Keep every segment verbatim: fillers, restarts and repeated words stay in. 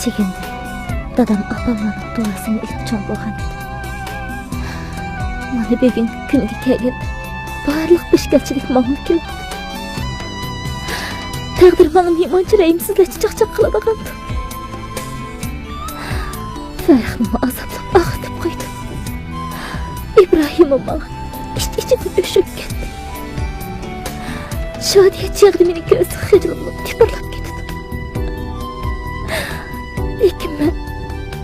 چېگىندە دادام ئاپاملارنىڭ دۇئاسىنى ئېلىپ چوڭ بولغان ئىدىم. مانا بۈگۈنكى كۈنگە كەلگەندە بارلىق پېشكەلچىلىك ماڭىمۇ كېلىۋاتىدۇ. تەقدىر ماڭا نېمانچە رەھىمسىزلەرچە چاقچاق قىلىدىغاندۇ. فەرىقنىمۇ ئازابلاپ ئاغرىتىپ قويدۇم. ئىبراھىممۇ ماڭا ئىچ-ئىچىدىن ئۆچۈنۈپ كەتتى. شادىيە چېغىدا مېنى كۆرسە خىجىلىمنى تىپىرلاپ كېتىدۇ. لېكىن مەن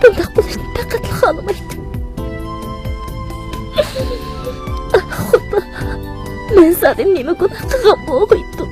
بۇنداق بولۇشنى پەقەتلا خالىمايتتىم. ئاھ، خۇدا، مەن زادى نېمە گۇناھ قىلغان بولغىيتتىم؟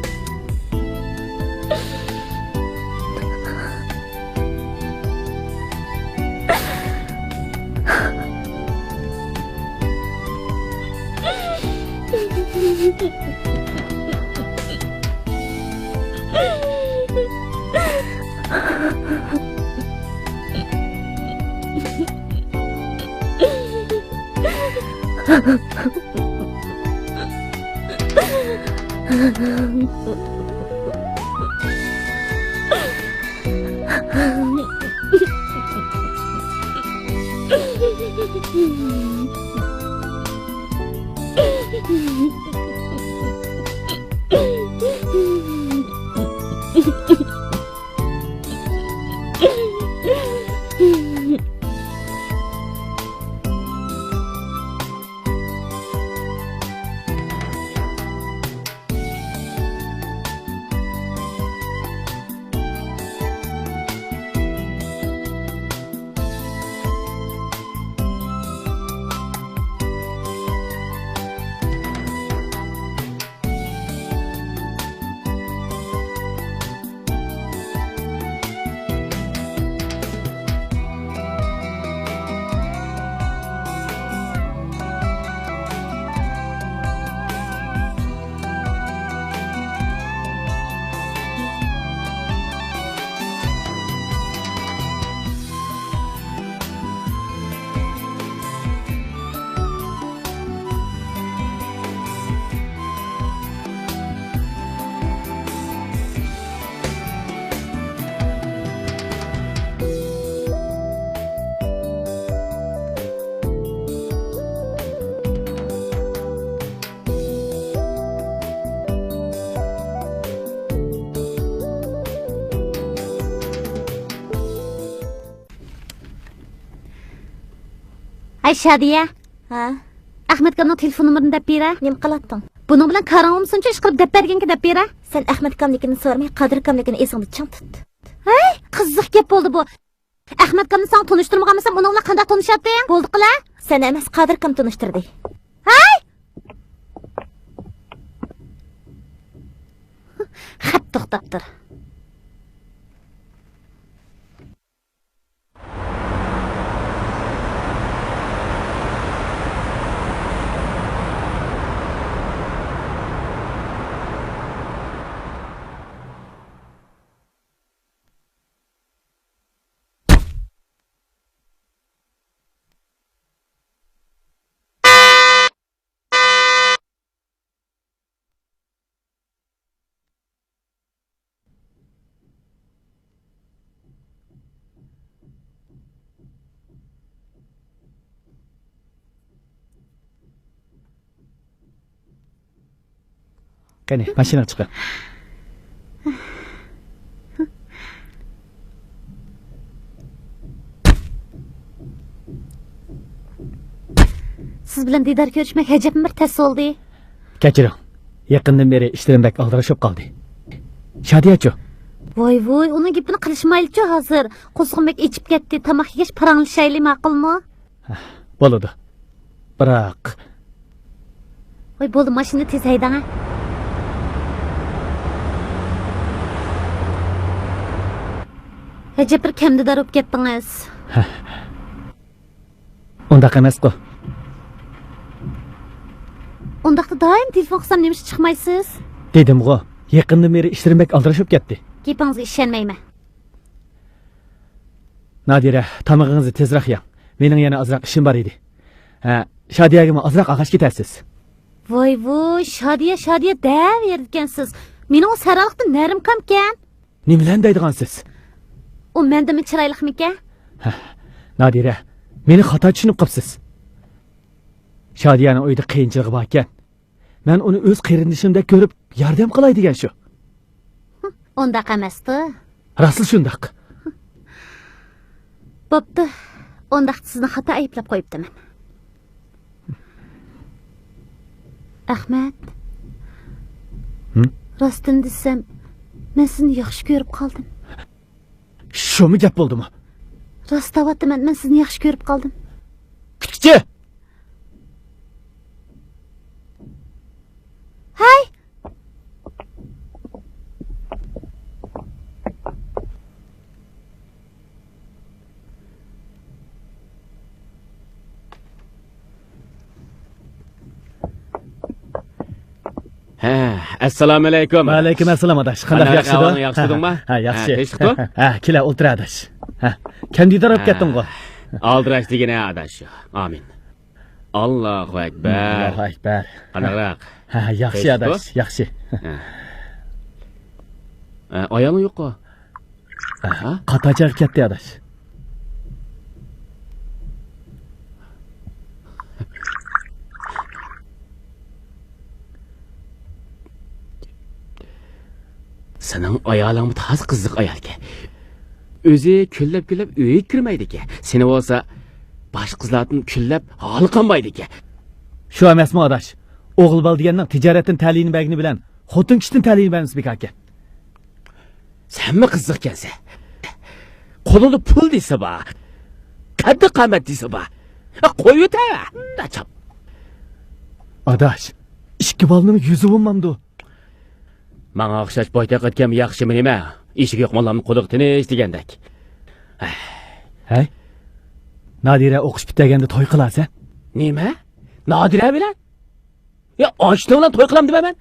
ھەي شادىيە. ھە؟ ئەخمەت ئاكامنىڭ تېلېفون نومۇرىنى دەپ بېرە. نېمە قىلاتتىڭ؟ بۇنىڭ بىلەن كاراڭ بولمىسۇنچە ئىشقىلىپ دەپ بەرگىنكى دەپ بېرە. سەن ئەخمەت ئاكامنىڭكىنى سورىماي، قادىر ئاكامنىڭكىنى ئېسىڭدە چىڭ تۇت. ھەي، قىزىق گەپ بولدى بۇ. ئەخمەت ئاكامنى ساڭا تونۇشتۇرمىغان بولسام، ئۇنىڭ بىلەن قانداق تونۇشاتتىڭ؟ بولدى قىلە. سەن ئەمەس، قادىر ئاكام تونۇشتۇردى. ھەي! خەپ توختاپ تۇر. قېنى، ماشىنىغا چىقىڭ. سىز بىلەن دىدار كۆرۈشمەك ئەجەبمۇ بىر تەس بولدى. كەچۈرۈڭ. يېقىندىن بېرى ئىشلىرىم بەك ئالدىراش بولۇپ قالدى. شادىيەچۇ؟ ۋاي ۋۇي، ئۇنىڭ گېپىنى قىلىشمايلىچۇ ھازىر. قورسىقىم بەك ئېچىپ كەتتى. تاماق يېگەچ پاراڭلىشايلى، ماقۇلمۇ؟ بولىدۇ. بىراق. ۋاي، بولدى، ماشىنىنى تېز ھەيدەڭ، ھە. ئەجەب بىر كەمدىدار بولۇپ كەتتىڭىز. ئۇنداق ئەمەسقۇ. ئۇنداقتا دائىم تېلېفون قىلسام نېمىشقا چىقمايسىز؟ دېدىمغۇ، يېقىندىن بېرى ئىشلىرىم بەك ئالدىراش بولۇپ كەتتى. گېپىڭىزگە ئىشەنمەيمەن. نادىرە، تامىقىڭىزنى تېزرەك يەڭ. مېنىڭ يەنە ئازراق ئىشىم بار ئىدى. ھە، شادىيەگىمۇ ئازراق ئاغاچ كېتەرسىز. ۋاي ۋۇي، شادىيە، شادىيە دەۋېرىدىكەنسىز. مېنىڭ ئۇ سەرھاللىقتا نەرىم كامكەن. نېمىلەرنى دەيدىغانسىز؟ ئۇ مەندىنمۇ چىرايلىقمىكەن؟ ھە، نادىرە، مېنى خاتا چۈشىنىپ قاپسىز. شادىيەنىڭ ئۆيدە قىيىنچىلىقى باركەن. مەن ئۇنى ئۆز قېرىندىشىمدەك كۆرۈپ، ياردەم قىلاي دېگەن شۇ. ئۇنداق ئەمەستۇ. راستلا شۇنداق. بوپتۇ، ئۇنداقتا سىزنى خاتا ئەيىبلەپ قويۇپتىمەن. ئەخمەت. ھىم؟ راستىنى دېسەم، مەن سىزنى ياخشى كۆرۈپ قالدىم. شۇمۇ گەپ بولدىمۇ؟ راست دەۋاتىمەن، مەن سىزنى ياخشى كۆرۈپ قالدىم. كۈتكۈچى! ھەي! ھە، ئەسسالامۇئەلەيكۇم. ۋەئەلەيكۇم ئەسسالام، ئاداش. قانداق، قانداق ياخشىدۇ؟ ئەھۋالىڭ، ياخشى تۇردۇڭما؟ ھە، ھە، ياخشى. ھە، تىنچلىقمۇ؟ ھە، كېلە، ئولتۇر، ئاداش. ھە، كەندىدار بولۇپ ھە. كەتتىڭغۇ؟ ئالدىراش دېگىنە، ئاداش. ئامىن. ئاللاھۇ ئەكبەر. ئاللاھۇ ئەكبەر. قانداقراق؟ ھە، ھە، ياخشى، تىنچلىقمۇ؟ ئاداش، ياخشى. ھە. ھە، ئايالىڭ يوققۇ؟ ھە؟ قاتار چىقىپ كەتتى، ئاداش. سېنىڭ ئايالىڭمۇ تازا قىزىق ئايالكەن. ئۆزى كۈنلەپ-كۈنلەپ ئۆيگە كىرمەيدىكەن. سېنى بولسا باشقا قىزلاردىن كۈنلەپ ھالى قالمايدىكەن. شۇ ئەمەسمۇ، ئاداش؟ ئوغۇل بالا دېگەننىڭ تىجارەتتىن تەلىيىنى بەرگىنى بىلەن خوتۇن كىشىدىن تەلىيىنى بەرمىسە بىكاركەن. سەنمۇ قىزىقكەنسەن. قولىدا پۇل دېسە بار، قەددى قامەت دېسە بار. قويۇۋېتە، چاپ. ئاداش، ئىككى بالىنىڭ يۈزى بولمامدۇ؟ ماڭا ئوخشاش بويتاق ئۆتكەنمۇ ياخشىمۇ نېمە؟ ئىشىكى يوق ماللارنىڭ قۇلىقى تىنچ دېگەندەك. ھەي، نادىرە ئوقۇش پۈتتۈرگەندە توي قىلارسەن. نېمە؟ نادىرە بىلەن؟ يا، ئاشنىڭ بىلەن توي قىلام دېمەيمەن.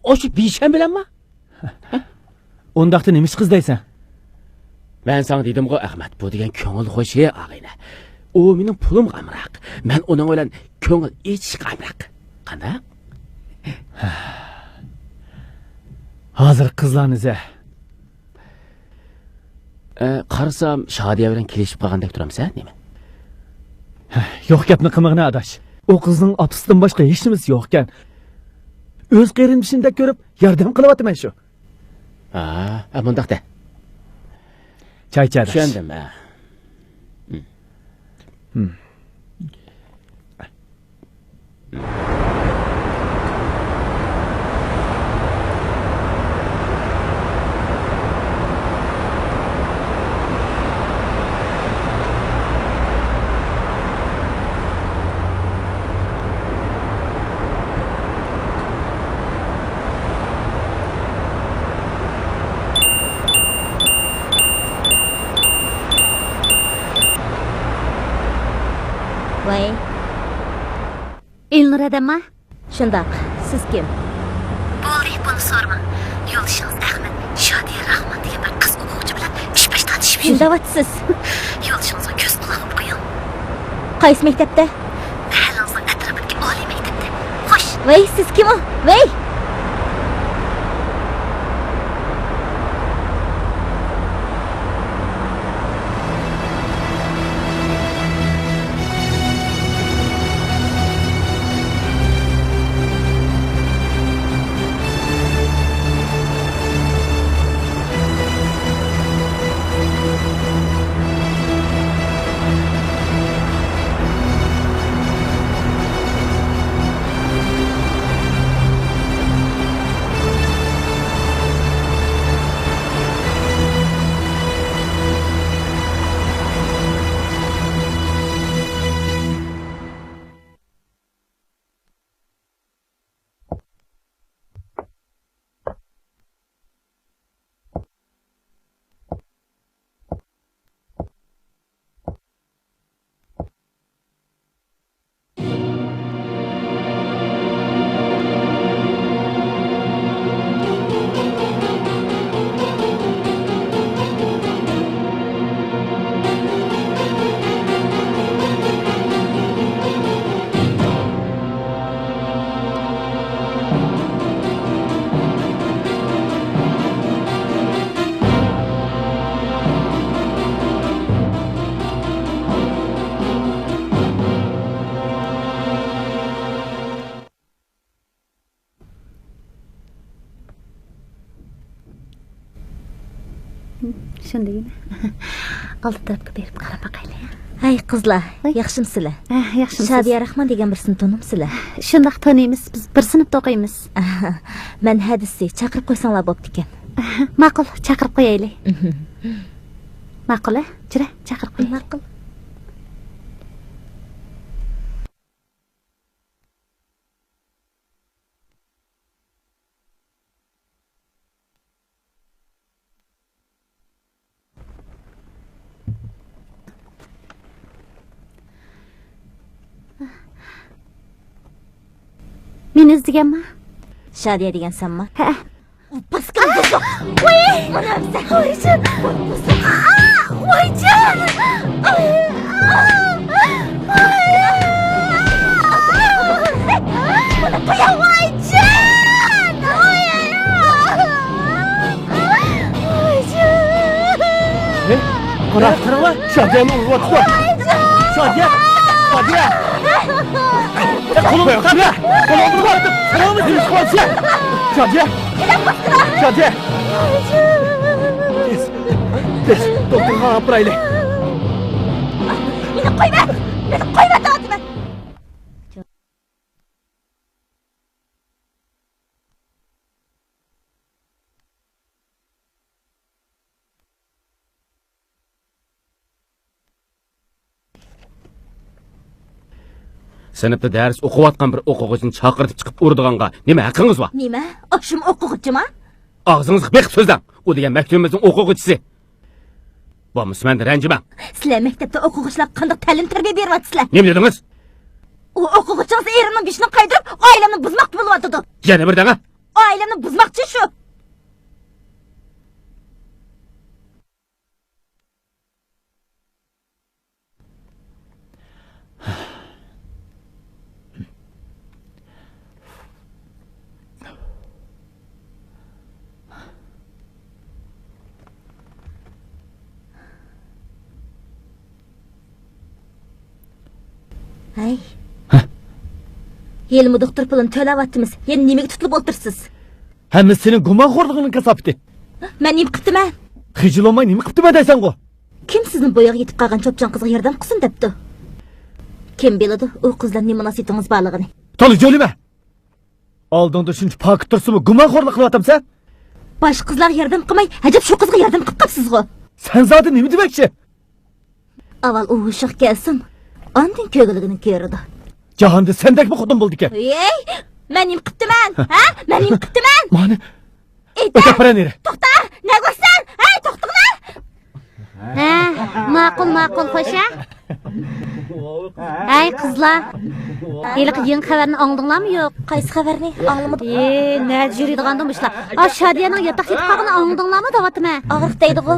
ئاشۇ بىشەم بىلەنما؟ ئۇنداقتا نېمە ئىش قىز دەيسەن؟ مەن ساڭا دېدىمغۇ، ئەخمەت، بۇ دېگەن كۆڭۈل خوشى، ئاغىنە. ئۇ مېنىڭ پۇلۇمغا ئامراق. مەن ئۇنىڭ بىلەن كۆڭۈل ئېچىشقا ئامراق. قانداق؟ ھازىر قىزلارنى زە. ئە، قارىسام، شادىيە بىلەن كېلىشىپ قالغاندەك تۇرامسەن، نېمە؟ يوق گەپنى قىلمىغىنە، ئاداش. ئۇ قىزنىڭ ئاپىسىدىن باشقا ھېچنېمىسى يوقكەن. ئۆز قېرىندىشىمدەك كۆرۈپ، ياردەم قىلىۋاتىمەن شۇ. ھە، ھە، مۇنداق دە. چاي ئىچە، ئاداش. چۈشەندىم، ھە. ۋەي. ئېلنۇر ھەدەمما؟ شۇنداق، سىز كىم؟ بولدى، بۇنى سورىماڭ. يولدىشىڭىز ئەخمەت، شادىيە راخمان دېگەن بىر قىز ئوقۇغۇچى بىلەن ئىش-پىش تارتىشىپ يۈرىدۇ. نېمە دەۋاتىسىز؟ يولدىشىڭىزغا كۆز قۇلاق بولۇپ قويۇڭ. قايسى مەكتەپتە؟ مەھەللىڭىزنىڭ ئەتراپىدىكى ئالىي مەكتەپتە. خوش. ۋەي، سىز كىم ئۇ؟ ۋەي! شۇندىن ئالدى تەرەپكە بېرىپ قاراپ باقايلى. ھەي، قىزلار، ھەي. ياخشىمۇسىلەر؟ ھە، ياخشىمۇسىز؟ شادىيە راخمان دېگەن بىرسىنى تونۇمسىلەر؟ شۇنداق تونۇيمىز، بىز بىر سىنىپتا ئوقۇيمىز. مەن ھەدىسى، چاقىرىپ قويساڭلار بوپتىكەن. ماقۇل، چاقىرىپ قويايلى. ماقۇل، ھە؟ جۈرە، چاقىرىپ قويايلى. ماقۇل. مېنى ئىزدىگەنما؟ شادىيە دېگەن سەنما؟ ھەئە. پاسكال بۇزۇق. ۋاي! مانا ئەمسە. ۋايجان! ۋايجان! مانا قويۇڭ، ۋايجان! ۋايجان! قاراڭ، قاراڭلار، شادىيەنى ئۇرۇۋاتىدۇ. شادىيە! شادىيە! قولۇڭنى قىلما! قولۇڭنى قىلما! ساڭا نېمە قىلىۋاتىسەن؟ شادىيە! شادىيە! تېز، تېز، دوختۇرخانىغا ئاپىرايلى. مېنى قويما! مېنى قويما دەۋاتىمەن! سىنىپتا دەرس ئوقۇۋاتقان بىر ئوقۇغۇچىنى چاقىرتىپ چىقىپ ئۇرىدىغانغا نېمە ھەققىڭىز بار؟ نېمە؟ ئاشۇمۇ ئوقۇغۇچىما؟ ئاغزىڭىزغا بېقىپ سۆزلەڭ. ئۇ دېگەن مەكتىپىمىزنىڭ ئوقۇغۇچىسى. بولمىسا مەندىن رەنجىمەڭ. سىلەر مەكتەپتە ئوقۇغۇچىلارغا قانداق تەلىم-تەربىيە بېرىۋاتىسىلەر؟ نېمە دېدىڭىز؟ ئۇ ئوقۇغۇچىڭىز ئېرىمنىڭ گۆشىنى قايدۇرۇپ، ئائىلەمنى بۇزماقچى بولۇۋاتىدۇ. يەنە بىر دەڭە. ئائىلەمنى بۇزماقچى شۇ. ھەي. ھە؟ ھېلىمۇ دوختۇر پۇلىنى تۆلەۋاتىمىز. يەنە نېمىگە تۇتۇلۇپ ئولتۇرىسىز؟ ھەممىسى سېنىڭ گۇمانخورلۇقۇڭنىڭ كاساپىتى. مەن نېمە قىپتىمەن؟ خىجىل بولماي نېمە قىپتىمەن دەيسەنغۇ؟ كىم سىزنى بويىغا يېتىپ قالغان چوپچان قىزغا ياردەم قىلسۇن دەپتۇ؟ كىم بىلىدۇ ئۇ قىز بىلەن نېمە مۇناسىۋىتىڭىز بارلىقىنى؟ تولا جۆلىمە! ئالدىڭدا شۇنچە پاكىت تۇرسىمۇ گۇمانخورلۇق قىلىۋاتامسەن؟ باشقا قىزلارغا ياردەم قىلماي، ئەجەب شۇ قىزغا ياردەم قىلىپ قاپسىزغۇ؟ سەن زادى نېمە دېمەكچى؟ ئاۋۋال ئۇ ھوشىغا كەلسۇن، ئاندىن كۆرگۈلۈكىنى كۆرىدۇ. جاھاندا سەندەكمۇ خوتۇن بولىدىكەن. ھەي، مەن نېمە قىپتىمەن؟ ھە؟ مەن نېمە قىپتىمەن؟ مانا. ئېيتە! ئۆتەپ بەرە نېرى. توختا! نەگە بارىسەن؟ ھەي، توختىغىنا! ھە، ماقۇل، ماقۇل، خوش ھە؟ ھەي، قىزلار! ھېلىقى يېڭى خەۋەرنى ئاڭلىدىڭلارمۇ يوق؟ قايسى خەۋەرنى؟ ئاڭلىمىدىم. ئى، نەدە يۈرىدىغاندۇ مۇشۇلار؟ ئا، شادىيەنىڭ ياتاققا كېتىپ قالغىنىنى ئاڭلىدىڭلارمۇ دەۋاتىمەن. ئاغرىق دەيدىغۇ.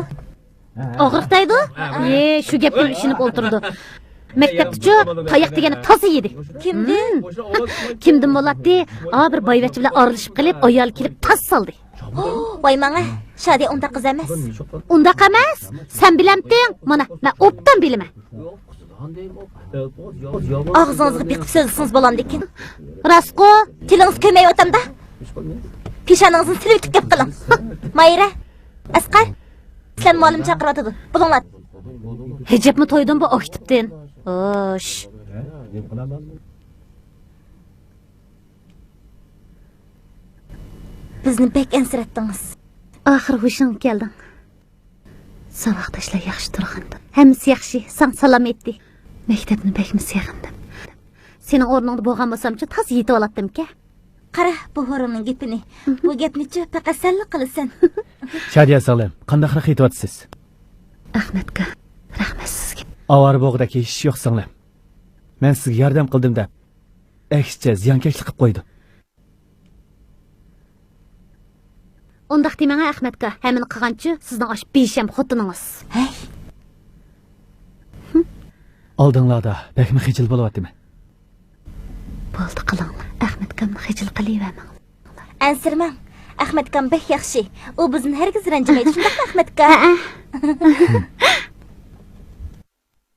ئاغرىق دەيدۇ؟ ئى، شۇ گەپكىمۇ ئىشىنىپ ئولتۇرىدۇ. مەكتەپتىچۇ تاياق دېگەننى تازا يېدى. كىمدىن؟ ھىم. كىمدىن بولاتتى؟ ئا، بىر بايۋەچچە بىلەن ئارىلىشىپ قېلىپ، ئايالى كېلىپ تاس سالدى. ۋاي ماڭا، شادىيە ئۇنداق قىز ئەمەس. ئۇنداق ئەمەس؟ سەن بىلەمتىڭ؟ مانا، مەن ئوبدان بىلىمەن. ئاغزىڭىزغا بېقىپ سۆزلىسىڭىز بولامدىكىن. راستقۇ؟ تىلىڭىز كۆيمەيۋاتامدا؟ پېشانىڭىزنى سىلىۋېتىپ گەپ قىلىڭ. ماھىرە، ئەسقەر، سىلەرنى مۇئەللىم چاقىرىۋاتىدۇ. بولۇڭلار. ھىجابمۇ تويدۇمبۇ ئاكتىپتىن. خوش. بىزنى بەك ئەنسىرەتتىڭىز. ئاخىر ھوشۇڭغا كەلدىڭ. ساۋاقداشلار ياخشى تۇرغاندا. ھەممىسى ياخشى، ساڭا سالام ئېيتتى. مەكتەپنى بەكمۇ سېغىندىم. سېنىڭ ئورنۇڭدا بولغان بولسامچۇ تازا يېتىۋالاتتىمكەن. قارا، بۇ ھورۇننىڭ گېپىنى. بۇ گەپنىچۇ پەقەت سەنلا قىلىسەن. شادىيە سىڭلىم، قانداقراق يېتىۋاتىسىز؟ ئەخمەتكا، رەھمەت سىزگە. ئاۋارە بولغۇدەك ھېچ ئىش يوق سىڭلىم. مەن سىزگە ياردەم قىلدىم دەپ، ئەكسىچە زىيانكەشلىك قىلىپ قويىدۇ. ئۇنداق دېمەڭ ئەخمەتكا، ھەممىنى قىلغانچۇ سىزنىڭ ئاشۇ بىشەم خوتۇنىڭىز. ھەي. ئالدىڭلاردا بەكمۇ خىجىل بولۇۋاتىمەن. بولدى قىلىڭلار، ئەخمەتكامنى خىجىل قىلىۋەرمەڭلار. ئەنسىرىمەڭ، ئەخمەتكام بەك ياخشى. ئۇ بىزدىن ھەرگىز رەنجىمەيدۇ، شۇنداقمۇ ئەخمەتكا؟ ھەئە.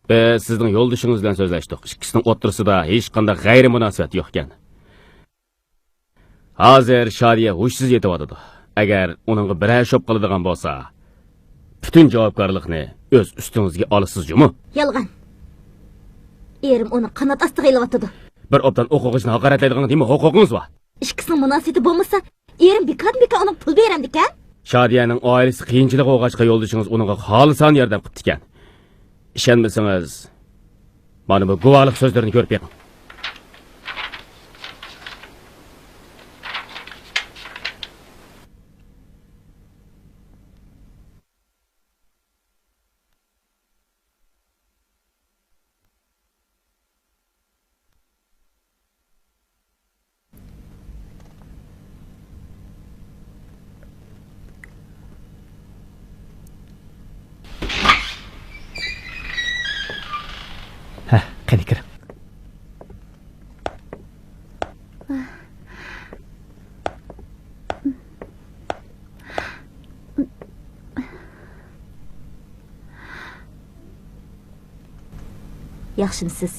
بىز سىزنىڭ يولدىشىڭىز بىلەن سۆزلەشتۇق. ئىككىسىنىڭ ئوتتۇرىسىدا ھېچقانداق غەيرىي مۇناسىۋەت يوقكەن. ھازىر شادىيە ھوشسىز يېتىۋاتىدۇ. ئەگەر ئۇنىڭغا بىرەر شوپ قىلىدىغان بولسا، پۈتۈن جاۋابكارلىقنى ئۆز ئۈستىڭىزگە ئالىسىز جۇمۇ. يالغان. ئېرىم ئۇنى قانات ئاستىغا ئېلىۋاتىدۇ. بىر ئوبدان ئوقۇغۇچىنى ھاقارەتلەيدىغان نېمە ھوقۇقىڭىز بار؟ ئىككىسىنىڭ مۇناسىۋىتى بولمىسا، ئېرىم بىكاردىن بىكار ئۇنىڭغا پۇل بېرەمدىكەن؟ شادىيەنىڭ ئائىلىسى قىيىنچىلىق بولغاچقا يولدىشىڭىز ئۇنىڭغا خالىسانە ياردەم قىپتىكەن. ئىشەنمىسىڭىز، مانا بۇ گۇۋاھلىق سۆزلىرىنى كۆرۈپ بېقىڭ. ھە، قېنى كىرىڭ. ياخشىمۇسىز؟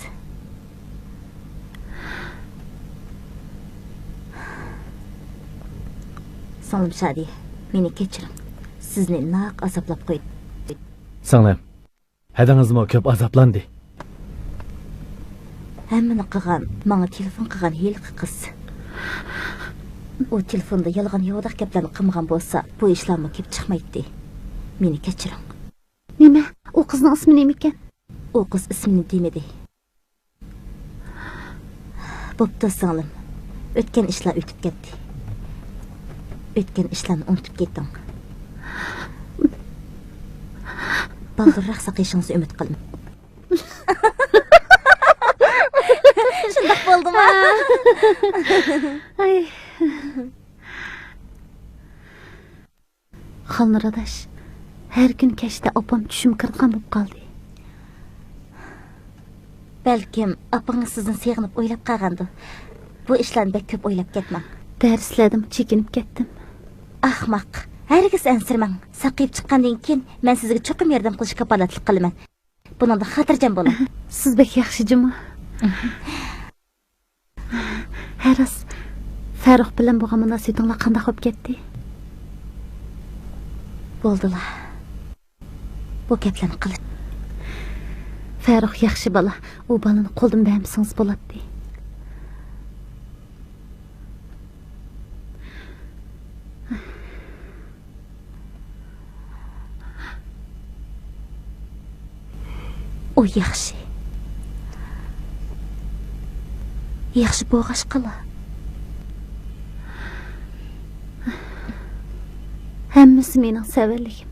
سىڭلىم شادىيە، مېنى كەچۈرۈڭ. سىزنى ناھەق ئازابلاپ قويدۇم. سىڭلىم، ھەدىڭىزمۇ كۆپ ئازابلاندى. ھەممىنى قىلغان، ماڭا تېلېفون قىلغان ھېلىقى قىز. ئۇ تېلېفوندا يالغان ياۋىداق گەپلەرنى قىلمىغان بولسا، بۇ ئىشلارمۇ كېلىپ چىقمايتتى. مېنى كەچۈرۈڭ. نېمە؟ ئۇ قىزنىڭ ئىسمى نېمىكەن؟ ئۇ قىز ئىسمىنى دېمىدى. بوپتۇ، سىڭلىم. ئۆتكەن ئىشلار ئۆتۈپ كەتتى. ئۆتكەن ئىشلارنى ئۇنتۇپ كېتىڭ. بالدۇرراق ساقىيىشىڭىزنى ئۈمىد قىلىمەن. شۇنداق بولدىما؟ ئاي. خالنۇر ئاداش، ھەر كۈنى كەچتە ئاپام چۈشۈمگە كىرىدىغان بولۇپ قالدى. بەلكىم ئاپىڭىز سىزنى سېغىنىپ ئويلاپ قالغاندۇ. بۇ ئىشلارنى بەك كۆپ ئويلاپ كەتمەڭ. دەرسلەردىنمۇ چېكىنىپ كەتتىم. ئەخمەق، ھەرگىز ئەنسىرىمەڭ. ساقىيىپ چىققاندىن كېيىن مەن سىزگە چوقۇم ياردەم قىلىشقا كاپالەتلىك قىلىمەن. بۇنىڭدىن خاتىرجەم بولۇڭ. سىز بەك ياخشى جۇمۇ. ھە راست، فەرۇق بىلەن بولغان مۇناسىۋىتىڭلار قانداق بولۇپ كەتتى؟ بولدىلا. بۇ گەپلەرنى قىلىش. فەرۇق ياخشى بالا، ئۇ بالىنى قولدىن بەرمىسىڭىز بولاتتى. ئۇ ياخشى. ياخشى بولغاچقىلا. ھەممىسى مېنىڭ سەۋەنلىكىم.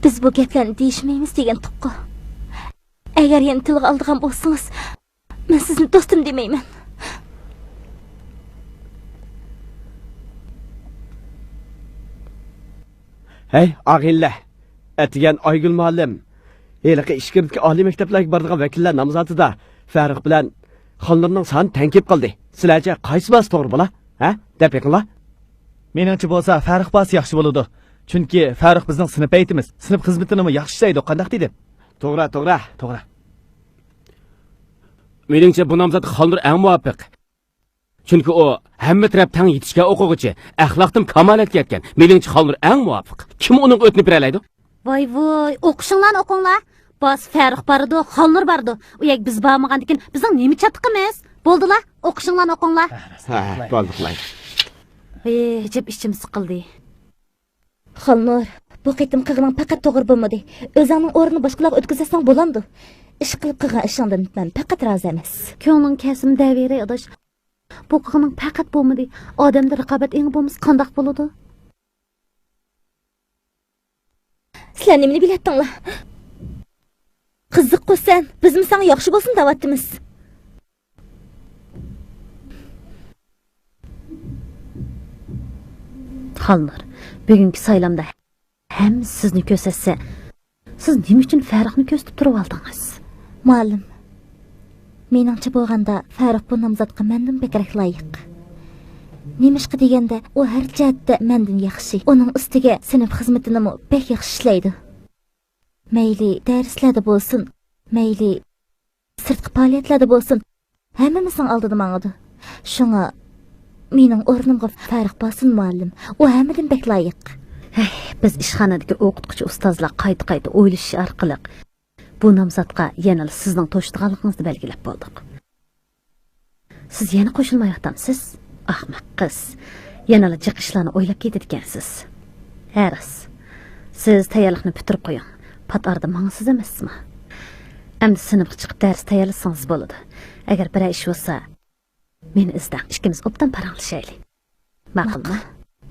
بىز بۇ گەپلەرنى دېيىشمەيمىز دېگەنتۇققۇ. ئەگەر يەنە تىلغا ئالىدىغان بولسىڭىز، مەن سىزنى دوستۇم دېمەيمەن. ھەي، ئاغىنىلەر! ئەتىگەن ئايگۈل مۇئەللىم ھېلىقى ئىچكىرىدىكى ئالىي مەكتەپلەرگە بارىدىغان ۋەكىللەر نامزاتىدا فەرۇق بىلەن خانلىرىنىڭ سانى تەڭ كېلىپ قالدى. سىلەرچە قايسى باھاسى توغرا بولا؟ ھە؟ دەپ بېقىڭلار. مېنىڭچە بولسا فەرۇق باھاسى ياخشى بولىدۇ. چۈنكى فەرۇق بىزنىڭ سىنىپ ھەيئىتىمىز، سىنىپ خىزمىتىنىمۇ ياخشى ئىشلەيدۇ، قانداق دېدىم؟ توغرا، توغرا. توغرا. مېنىڭچە بۇ نامزات خانلىرى ئەڭ مۇۋاپىق. چۈنكى ئۇ ھەممە تەرەپ تەڭ يېتىشكەن ئوقۇغۇچى، ئەخلاقتىن كامالەتكە يەتكەن. مېنىڭچە خانلىرى ئەڭ مۇۋاپىق. كىم ئۇنىڭغا ئۆتۈنۈپ بېرەلەيدۇ؟ ۋاي ۋۇي، ئوقۇشۇڭلارنى ئوقۇڭلار. باس فەرۇق بارىدۇ، خانلىرى بارىدۇ. ئۇ يەرگە بىز بارمىغاندىكىن بىزنىڭ نېمە چاتىقىمىز؟ بولدىلا، ئوقۇشۇڭلارنى ئوقۇڭلار. ھە، بولدى، قىلاي. ھېي، ئەجەب ئىچىم سىقىلدى. خالنۇر، بۇ قېتىم قىلغىنىڭ پەقەت توغرا بولمىدى. ئۆزۈڭنىڭ ئورنىنى باشقىلارغا ئۆتكۈزۈۋەتسەڭ بولامدۇ؟ ئىشقىلىپ قىلغان ئىشىڭدىن مەن پەقەت رازى ئەمەس. كۆڭلۈڭ كەلسىمۇ دەۋېرەي، ئاداش. بۇ قىلغىنىڭ پەقەت بولمىدى. ئادەمدە رىقابەت ئېڭى بولمىسا قانداق بولىدۇ؟ سىلەر نېمىنى بىلەتتىڭلار؟ قىزىققۇ سەن، بىزمۇ ساڭا ياخشى بولسۇن دەۋاتىمىز. خانلار، بۈگۈنكى سايلامدا ھەممىسى سىزنى كۆرسەتسە، سىز نېمە ئۈچۈن فەرۇقنى كۆزىتىپ تۇرۇۋالدىڭىز؟ مۇئەللىم، مېنىڭچە بولغاندا، فەرۇق بۇ نامزاتقا مەندىن بەكرەك لايىق. نېمىشقا دېگەندە، ئۇ ھەر جەھەتتە مەندىن ياخشى. ئۇنىڭ ئۈستىگە سىنىپ خىزمىتىنىمۇ بەك ياخشى ئىشلەيدۇ. مەيلى دەرسلەردە بولسۇن، مەيلى سىرتقى پائالىيەتلەردە بولسۇن، ھەممىمىزنىڭ ئالدىدا ماڭىدۇ. شۇڭا مېنىڭ ئورنۇمغا فەرۇق بارسۇن، مۇئەللىم. ئۇ ھەممىدىن بەك لايىق. ئەي، بىز ئىشخانىدىكى ئوقۇتقۇچى ئۇستازلار قايتا-قايتا ئويلىشىش ئارقىلىق بۇ نامزاتقا يەنىلا سىزنىڭ توشىدىغانلىقىڭىزنى بەلگىلەپ بولدۇق. سىز يەنە قوشۇلمايۋاتامسىز؟ ئەخمەق قىز. يەنىلا جىق ئىشلارنى ئويلاپ كېتىدىكەنسىز. ھە، راست. سىز تەييارلىقنى پۈتتۈرۈپ قويۇڭ. پات ئارىدا ماڭىسىز ئەمەسمۇ؟ ئەمدى سىنىپقا چىقىپ دەرس تەييارلىسىڭىز بولىدۇ. ئەگەر بىرەر ئىش بولسا، مېنى ئىزدەڭ. ئىككىمىز ئوبدان پاراڭلىشايلى. ماقۇلمۇ؟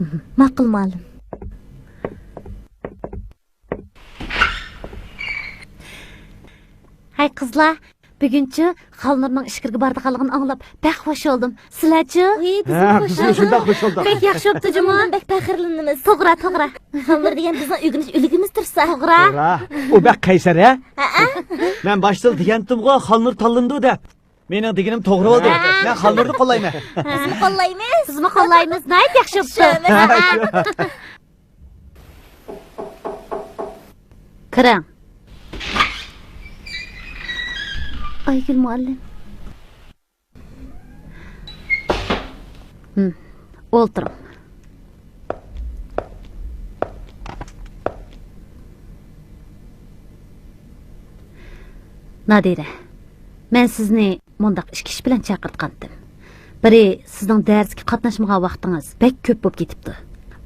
ماقۇل، ماقۇل، مۇئەللىم. ھەي قىزلار، بۈگۈنچۇ خالنۇرنىڭ ئىچكىرىگە بارىدىغانلىقىنى ئاڭلاپ بەك خۇش بولدۇم. سىلەرچۇ؟ ۋىي، بىزمۇ ھە، خۇش بىزمۇ شۇنداق بولدۇق. خۇش بولدۇق. بەك ياخشى بوپتۇ جۇمۇ. بىزمۇ بەك پەخىرلىنىمىز. توغرا، توغرا. خالنۇر دېگەن بىزنىڭ ئۆگىنىش ئۈلگىمىز تۇرسا. توغرا. توغرا. ئۇ بەك قەيسەر ھە؟ ھەئە. مەن باشتىلا دېگەنتىمغۇ، خالنۇر تاللىنىدۇ دەپ. مېنىڭ دېگىنىم توغرا بولدى. ھە. مەن خالنۇرنى قوللايمەن. بىزمۇ قوللايمىز. بىزمۇ قوللايمىز. ناھايىتى ياخشى بوپتۇ. شۇ. كىرىڭ. ئايگۈل مۇئەللىم. ھىم، ئولتۇرۇڭ. نادىرە، مەن سىزنى مۇنداق ئىككى ئىش بىلەن چاقىرتقانتىم. بىرى، سىزنىڭ دەرسكە قاتناشمىغان ۋاقتىڭىز بەك كۆپ بولۇپ كېتىپتۇ.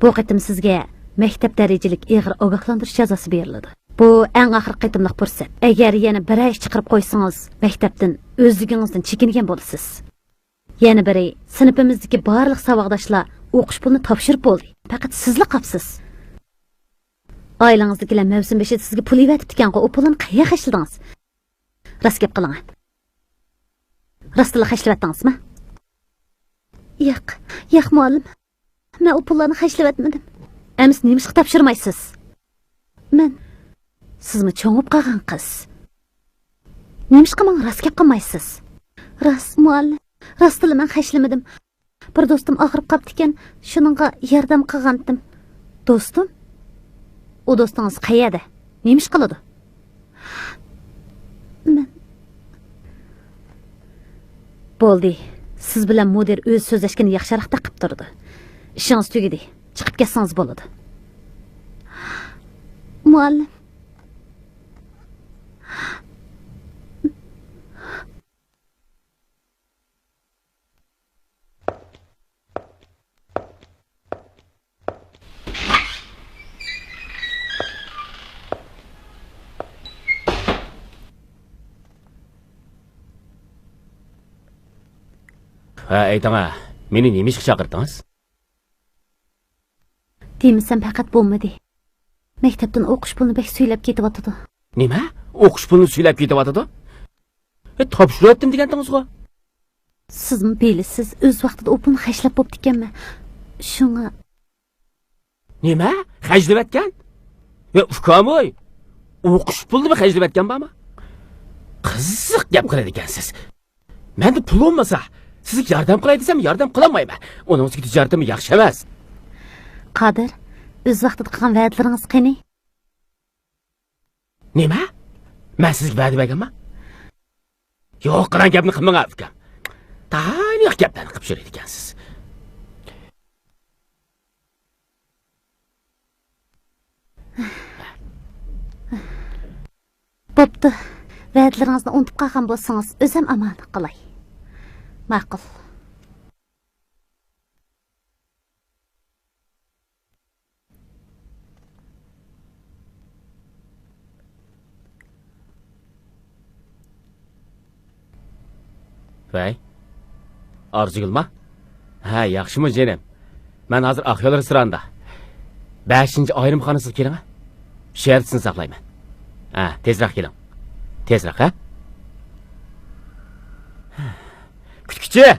بۇ قېتىم سىزگە مەكتەپ دەرىجىلىك ئېغىر ئاگاھلاندۇرۇش جازاسى بېرىلىدۇ. بۇ ئەڭ ئاخىرقى قېتىملىق پۇرسەت. ئەگەر يەنە بىرەر ئىش چىقىرىپ قويسىڭىز، مەكتەپتىن ئۆزلۈكىڭىزدىن چېكىنگەن بولىسىز. يەنە بىرى، سىنىپىمىزدىكى بارلىق ساۋاقداشلار ئوقۇش پۇلىنى تاپشۇرۇپ بولدى. پەقەت سىزلا قاپسىز. ئائىلىڭىزدىكىلەر مەۋسۇم بېشىدا سىزگە پۇل ئېۋەتىپتىكەنغۇ، ئۇ پۇلنى قەيەرگە خەجلىدىڭىز؟ راست گەپ قىلىڭ. راستلا خەجلىۋەتتىڭىزمۇ؟ ياق، ياق، مۇئەللىم. مەن ئۇ پۇللارنى خەجلىۋەتمىدىم. ئەمىسە نېمىشقا تاپشۇرمايسىز؟ مەن. سىزمۇ چوڭىيىپ قالغان قىز. نېمىشقا ماڭا راست گەپ قىلمايسىز؟ راست، مۇئەللىم. راستلا مەن خەجلىمىدىم. بىر دوستۇم ئاغرىپ قاپتىكەن، شۇنىڭغا ياردەم قىلغانتىم. دوستۇم؟ ئۇ دوستىڭىز قەيەردە؟ نېمە ئىش قىلىدۇ؟ مەن. بولدى. سىز بىلەن مۇدىر ئۆزى سۆزلەشكىنى ياخشىراق تېقىپ تۇرىدۇ. ئىشىڭىز تۈگىدى. چىقىپ كەتسىڭىز بولىدۇ. مۇئەللىم. ھە، ئېيتىڭە، مېنى نېمە ئىشقا چاقىردىڭىز؟ دېمىسەم پەقەت بولمىدى. مەكتەپتىن ئوقۇش پۇلىنى بەك سۈيلەپ كېتىۋاتىدۇ. نېمە؟ ئوقۇش پۇلىنى سۈيلەپ كېتىۋاتىدۇ؟ ئە، تاپشۇرۇۋەتتىم دېگەنتىڭىزغۇ؟ سىزمۇ بىلىسىز، ئۆز ۋاقتىدا ئۇ پۇلنى خەجلەپ بوپتىكەنمەن. شۇڭا. نېمە؟ خەجلىۋەتكەن؟ يا ئۇكامۇي، ئوقۇش پۇلىنىمۇ خەجلىۋەتكەن بارمۇ؟ قىزىق گەپ قىلىدىكەنسىز. مەندە پۇل بولمىسا، سىزگە ياردەم قىلاي دېسەم، ياردەم قىلالمايمەن. ئۇنىڭ ئۈستىگە تىجارىتىممۇ ياخشى ئەمەس. قادىر، ئۆز ۋاقتىدا قىلغان ۋەدىلىرىڭىز قېنى؟ نېمە؟ مەن سىزگە ۋەدە بەرگەنمەن؟ يوق قىلغان گەپنى قىلماڭ، ئۇكام. تايىنلىق گەپلەرنى قىلىپ يۈرىدىكەنسىز. بوپتۇ. ۋەدىلىرىڭىزنى ئۇنتۇپ قالغان بولسىڭىز، ئۆزۈم ئامانەت قىلاي. ماقۇل. ۋەي، ئارزۇگۈلما؟ ھە، ياخشىمۇ جېنىم؟ مەن ھازىر ئاقيول رېستوراندا. بەشىنچى ئايرىم خانىسىغا كېلىڭە. شۇ يەردە سىزنى ساقلايمەن. ھە، تېزرەك كېلىڭ. تېزرەك، ھە؟ كۈتكۈچى!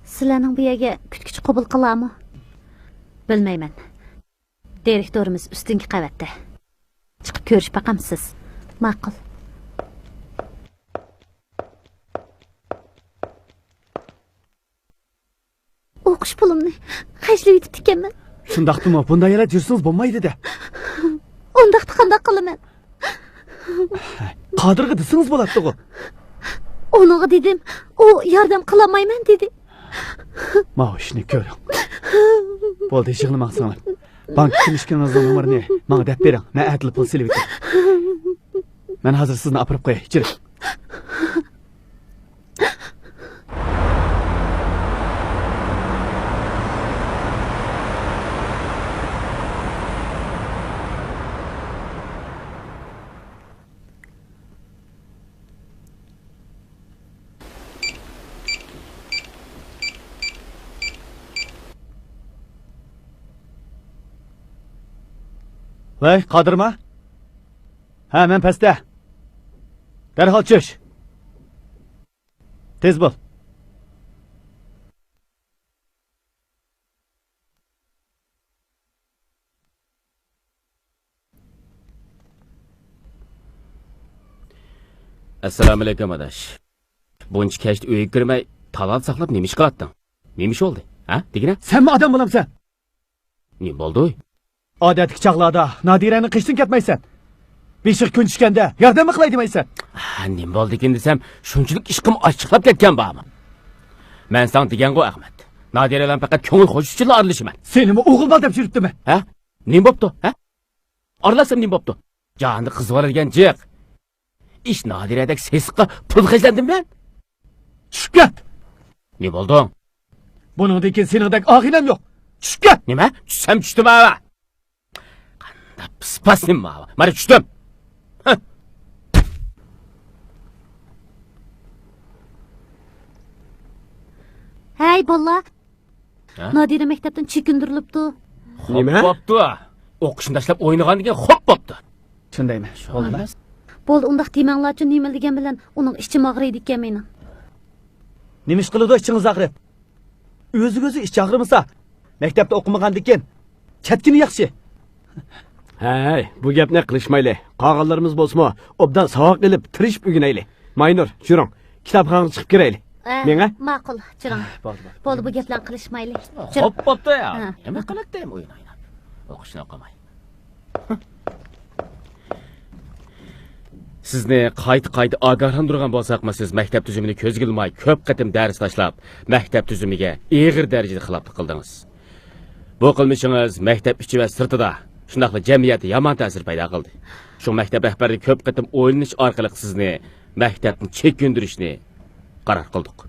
سىلەرنىڭ بۇ يەرگە كۈتكۈچى قوبۇل قىلارمۇ؟ بىلمەيمەن. دىرېكتورىمىز ئۈستۈنكى قەۋەتتە. چىقىپ كۆرۈشۈپ باقامسىز؟ ماقۇل. ئوقۇش پۇلۇمنى خەجلىۋېتىپتىكەنمەن. شۇنداقتىمۇ؟ بۇنداق ھالەت يۈرسىڭىز بولمايدۇ-دە. ئۇنداقتا قانداق قىلىمەن؟ قادىرغا دېسىڭىز بولاتتىغۇ. ئۇنىڭغا دېدىم، ئۇ ياردەم قىلالمايمەن دېدى. ماۋۇ ئىشنى كۆرۈڭ. بولدى، يىغلىماڭ سىڭلىم. بانكا كىنىشكىڭىزنىڭ نومۇرىنى ماڭا دەپ بېرىڭ، مەن ئەتىلا پۇل سېلىۋېتىمەن. مەن ھازىر سىزنى ئاپىرىپ قوياي، جۈرۈڭ. ۋەي، قادىرما؟ ھە، مەن پەستە. دەرھال چۈش. تېز بول. ئەسسالامۇئەلەيكۇم، ئاداش. بۇنچە كەچتە ئۆيگە كىرمەي، تالان ساقلاپ نېمە ئىش قىلاتتىڭ؟ نېمە ئىش بولدى؟ ھە؟ دېگىنە؟ سەنمۇ ئادەم بولامسەن؟ نېمە بولدى؟ ئادەتتىكى چاغلاردا نادىرەنىڭ قېشىدىن كەتمەيسەن. بېشىغا كۈن چۈشكەندە ياردەممۇ قىلاي دېمەيسەن. ھە، نېمە بولدىكىن دېسەم، شۇنچىلىك ئىشقىم ئاچچىقلاپ كەتكەن بارمۇ؟ مەن ساڭا دېگەنغۇ، ئەخمەت. نادىرە بىلەن پەقەت كۆڭۈل قوشۇش ئۈچۈنلا ئارىلىشىمەن. سېنىمۇ ئوغۇل بالا دەپ يۈرۈپتىمەن. ھە؟ نېمە بوپتۇ، ھە؟ ئارىلاشسام نېمە بوپتۇ؟ جاھاندا قىز بالا دېگەن جىق. ئىش نادىرەدەك سېسىققا پۇل خەجلەندىم مەن. چۈشۈپ كەت! نېمە بولدۇڭ؟ بۇنىڭدىن كېيىن سېنىڭدەك ئاغىنەم يوق. چۈشۈپ كەت! نېمە؟ چۈشسەم چۈشتۈم ھە. قانداق پىسپاسنى ماۋۇ. مانا چۈشتۈم. ھە. ھەي، بالىلار! ھە؟ نادىرە مەكتەپتىن چېكىندۈرۈلۈپتۇ. خوپ نېمە؟ بوپتۇ. ئوقۇشنى تاشلاپ ئوينىغاندىن كېيىن خوپ بوپتۇ. چۈشەندەيمەن. بولدى. بولدى، ئۇنداق دېمەڭلارچۇ، نېمىلا دېگەن بىلەن ئۇنىڭ ئىچىم ئاغرىيدىكەن مېنىڭ. نېمە ئىش قىلىدۇ ئىچىڭىز ئاغرىپ؟ ئۆزىگە ئۆزى ئىچى ئاغرىمىسا، مەكتەپتە ئوقۇمىغاندىكىن چەتكىنى ياخشى. ھەي، بۇ گەپنى قىلىشمايلى. قالغانلىرىمىز بولسىمۇ ئوبدان ساۋاق ئېلىپ، تىرىشىپ ئۆگىنەيلى. ماينۇر، جۈرۈڭ، كىتابخانىغا چىقىپ كىرەيلى. ئە، مېڭە. ماقۇل، جۈرۈڭ. بولدى، بولدى. بولدى، بۇ گەپلەرنى قىلىشمايلى. جۈرۈڭ. خوپ بوپتۇ يا. ھە. نېمە قىلاتتى ئويۇن ئويناپ؟ ئوقۇشنى ئوقۇماي. سىزنى قايتا-قايتا ئاگاھلاندۇرغان بولساقمۇ، سىز مەكتەپ تۈزۈمىنى كۆزگە ئىلماي، كۆپ قېتىم دەرس تاشلاپ، مەكتەپ تۈزۈمىگە ئېغىر دەرىجىدە خىلاپلىق قىلدىڭىز. بۇ قىلمىشىڭىز مەكتەپ ئىچى ۋە سىرتىدا، شۇنداقلا جەمئىيەتتە يامان تەسىر پەيدا قىلدى. شۇڭا مەكتەپ رەھبەرلىكى كۆپ قېتىم ئويلىنىش ئارقىلىق سىزنى مەكتەپتىن چېكىندۈرۈشنى قارار قىلدۇق.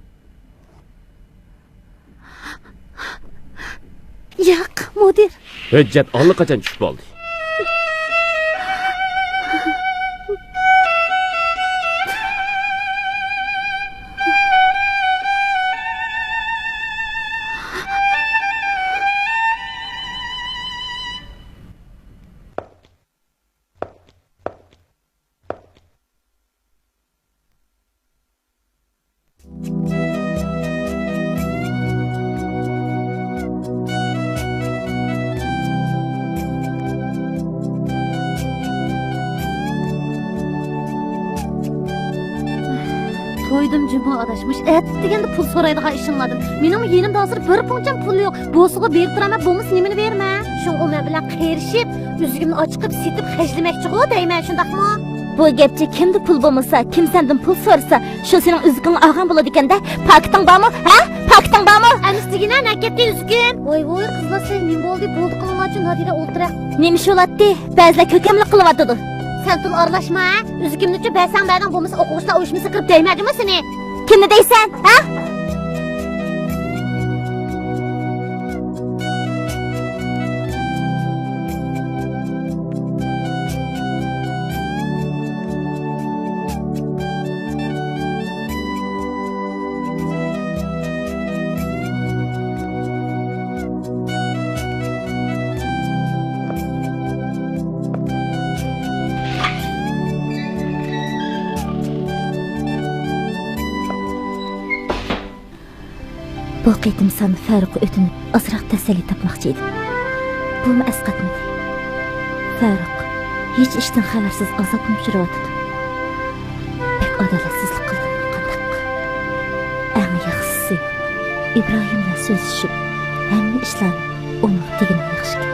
ياق، مۇدىر. ھۆججەت ئاللىقاچان چۈشۈپ بولدى. تويدۇم جۇمۇ ئاداش، مۇشۇ ئەتە دېگەندە پۇل سورايدىغان ئىشىڭلاردىن. مېنىڭمۇ يېنىمدا ھازىر بىر پۇڭچەم پۇل يوق. بولسىغۇ بېرىپ تۇرامەن، بولمىسا نېمىنى بېرىمەن؟ شۇڭا ئۇ مەن بىلەن قېرىشىپ، ئۈزۈكۈمنى ئاچىقىپ سېتىپ خەجلىمەكچىغۇ دەيمەن، شۇنداقمۇ؟ بۇ گەپچە، كىمدە پۇل بولمىسا، كىم سەندىن پۇل سورىسا، شۇ سېنىڭ ئۈزۈكۈڭنى ئالغان بولىدىكەن-دە. پاكىتىڭ بارمۇ؟ ھە؟ پاكىتىڭ بارمۇ؟ ئەمىسە دېگىنە، نەگە كەتتى ئۈزۈكۈم؟ ۋاي ۋاي، قىزلار، سىلەر نېمە بولدى؟ بولدى قىلىڭلارچۇ، نادىرە ئولتۇرە. نېمە ئىش بولاتتى؟ بەزىلەر كۆكەملىك قىلىۋاتىدۇ. سەن تولا ئارىلاشما، ھە؟ ئۈزۈكۈمنىچۇ بەرسەڭ بەردىڭ، بولمىسا ئوقۇغۇچىلار ئۇيۇشمىسىغا كىرىپ دەيمەنجۇمۇ سېنى؟ كىمنى دەيسەن، ھە؟ بۇ قېتىم سەن فاروققا ئۆتۈنۈپ، ئازراق تەسەللى تاپماقچى ئىدىم. بۇمۇ ئەسقاتمىدى. فاروق ھېچ ئىشتىن خەۋەرسىز ئازابنى ئۇچۇرۇۋاتىدۇ. بەك ئادالەتسىزلىك قىلدىم قانداق؟ ئەڭ ياخشىسى، ئىبراھىم بىلەن سۆزلىشىپ، ھەممە ئىشلارنى ئۇنىڭغا دېگىنىم ياخشىكەن.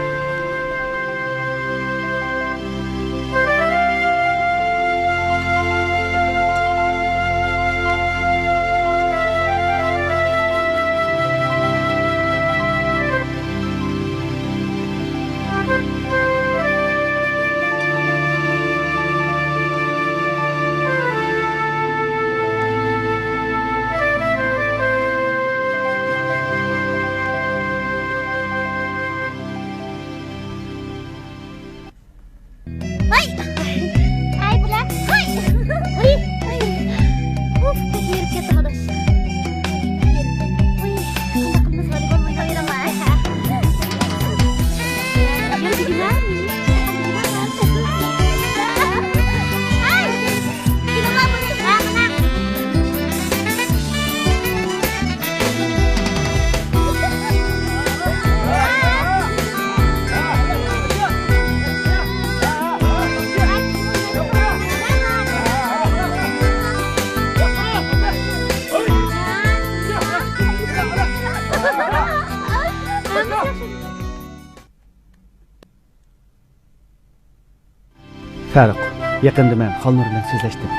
پەرۇق، يېقىندا مەن خالنۇر بىلەن سۆزلەشتىم.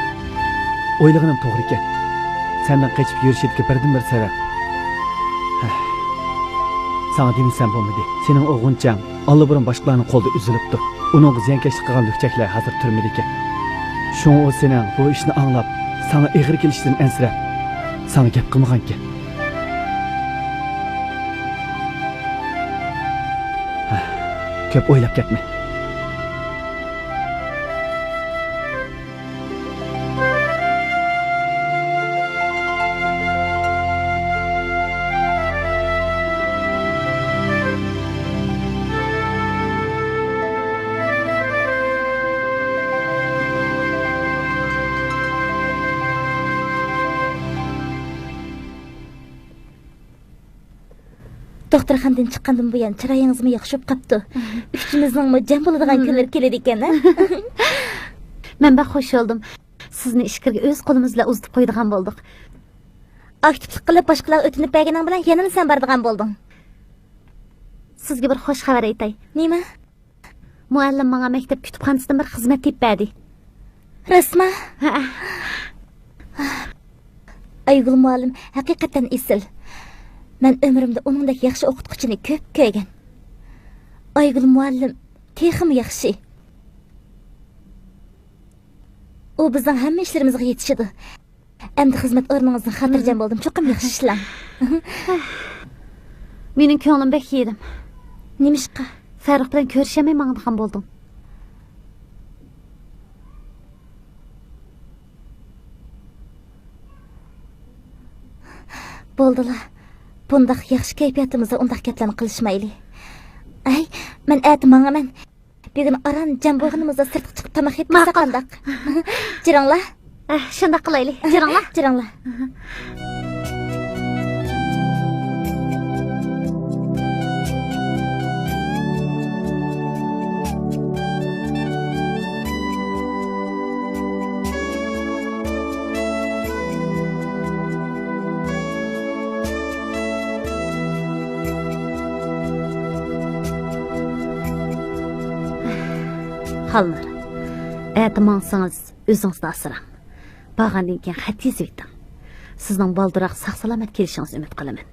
ئويلىغىنىم توغرا ئىكەن. سەندىن قېچىپ يۈرۈشىدىكى بىردىنبىر سەۋەب، ھە، ساڭا دېمىسەم بولمىدى. سېنىڭ ئۇ غۇنچەڭ ئاللىبۇرۇن باشقىلارنىڭ قولىدا ئۈزۈلۈپتۇ. ئۇنىڭغا زىيانكەشلىك قىلغان لۈكچەكلەر ھازىر تۈرمىدىكەن. شۇڭا ئۇ سېنىڭ بۇ ئىشنى ئاڭلاپ، ساڭا ئېغىر كېلىشىدىن ئەنسىرەپ، ساڭا گەپ قىلمىغانىكەن. ھە، كۆپ ئويلاپ كەتمە. دوختۇرخانىدىن چىققاندىن بۇيان چىرايىڭىزمۇ ياخشى بولۇپ قاپتۇ. ئۈچىمىزنىڭمۇ جەم بولىدىغان كۈنلىرى كېلىدىكەن، ھە؟ مەن بەك خۇش بولدۇم. سىزنى ئىچكىرىگە ئۆز قولىمىز بىلەن ئۇزىتىپ قويىدىغان بولدۇق. ئاكتىپلىق قىلىپ باشقىلارغا ئۆتۈنۈپ بەرگىنىڭ بىلەن يەنىلا سەن بارىدىغان بولدۇڭ. سىزگە بىر خوش خەۋەر ئېيتاي. نېمە؟ مۇئەللىم ماڭا مەكتەپ كۇتۇپخانىسىدىن بىر خىزمەت تېپىپ بەردى. راستما؟ ھەئە. ئايگۈل مۇئەللىم ھەقىقەتەن ئېسىل. مەن ئۆمرۈمدە ئۇنىڭدەك ياخشى ئوقۇتقۇچىنى كۆپ كۆرگەن. ئايگۈل مۇئەللىم تېخىمۇ ياخشى. ئۇ بىزنىڭ ھەممە ئىشلىرىمىزغا يېتىشىدۇ. ئەمدى خىزمەت ئورنىڭىزدىن خاتىرجەم بولدۇم. چوقۇم ياخشى ئىشلەڭ. مېنىڭ كۆڭلۈم بەك يېرىم. نېمىشقا؟ فەرۇق بىلەن كۆرۈشەلمەي ماڭىدىغان بولدۇڭ. بولدىلا. بۇنداق ياخشى كەيپىياتىمىزدا ئۇنداق گەپلەرنى قىلىشمايلى. ئەي، مەن ئەتە ماڭىمەن. بۈگۈن ئاران جەم بولغىنىمىزدا سىرتقا چىقىپ تاماق يەپ كەلسەك قانداق؟ جۈرۈڭلار. ئەھ، شۇنداق قىلايلى. جۈرۈڭلار. جۈرۈڭلار. خالنۇر، ئەتە ماڭسىڭىز، ئۆزىڭىزنى ئاسراڭ. بارغاندىن كېيىن خەت يېزىۋېتىڭ. سىزنىڭ بالدۇرراق ساق-سالامەت كېلىشىڭىزنى ئۈمىد قىلىمەن.